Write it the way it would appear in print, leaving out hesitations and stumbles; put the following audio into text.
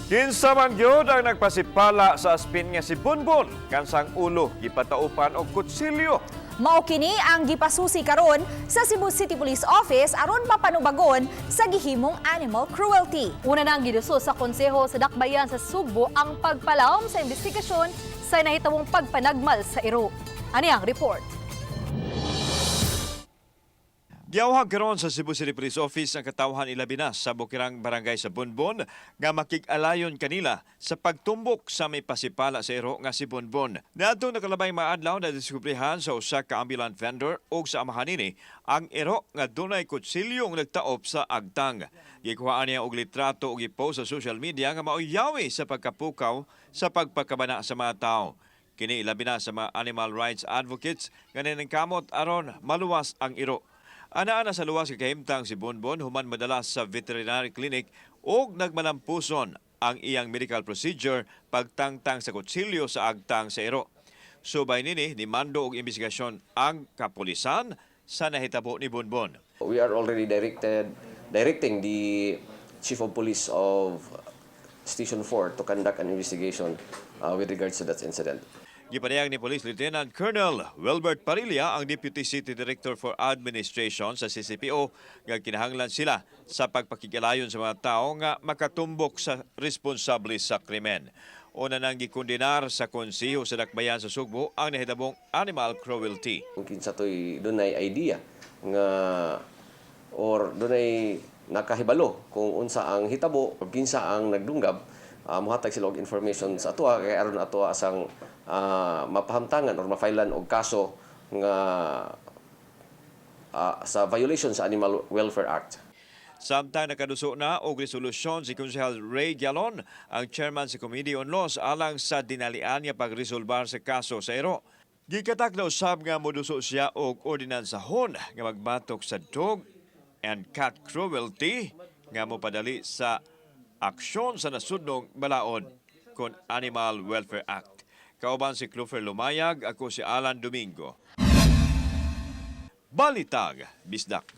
Kinsa man gyud ang nagpasipala sa aspin nga si Bonbon, kansang ulo gipataupan og kutsilyo? Mao kini ang gipasusi karon sa Cebu City Police Office aron mapanubagon sa gihimong animal cruelty. Una nang giduso sa Konseho sa Dakbayan sa Sugbo ang pagpalawom sa investigasyon sa nahitabong pagpanagmal sa iro. Ani ang report. Giyawhag karon sa Cebu City Police Office ang katawhan, ilabi na sa Bukirang Barangay sa Bonbon, nga makig-alayon kanila sa pagtumbok sa may pasipala sa iro nga si Bonbon. Niadtong nakalabay mga adlaw, na diskubrihan sa usa ka ambulant vendor ug sa amahan nini ang iro nga dunay kutsilyong nagtaop sa agtang. Gikuhaan niya og litrato ug gipost sa social media nga maoy yawi sa pagkapukaw sa pagpakabana sa mga tao. Kini ilabi na sa mga animal rights advocates nga naningkamot aron maluwas ang iro. Ana-ana sa luwas kahimtang si Bonbon human madala sa veterinary clinic ug nagmalampuson ang iyang medical procedure pagtangtang sa kutsilyo sa agtang sa iro. Subay nini, nimando og investigasyon ang kapulisan sa nahitabo ni Bonbon. We are already directing the Chief of Police of Station 4 to conduct an investigation with regards to that incident. Gipadayag ni Police Lieutenant Colonel Wilbert Parilla, ang Deputy City Director for Administration sa CCPO, nga kinahanglan sila sa pagpakigalayon sa mga tao nga makatumbok sa responsable sa krimen. Una nang gikondenar sa Konseho sa Dakbayan sa Sugbo ang nahitabong animal cruelty. Kung kinsa to'y dunay idea nga or dunay nakahibalo kung unsa ang hitabo o kinsa ang nagdunggab, muhatag sila og information sa atoa kay aron atoa asang mapahamtangan or ma-filean og kaso nga sa violation sa Animal Welfare Act. Samtang nakaduso na og resolusyon si Konsehal Ray Galon, ang chairman sa Committee on Laws, alang sa dinalian nga pagresolbar sa kaso sa iro. Gikatak na usab nga moduso siya og ordinansahon nga magbatok sa dog and cat cruelty nga mopadali sa aksyon sa nasudnong balaod kon Animal Welfare Act. Kauban si Clover Lumayag, ako si Alan Domingo. Balitag, Bisdak.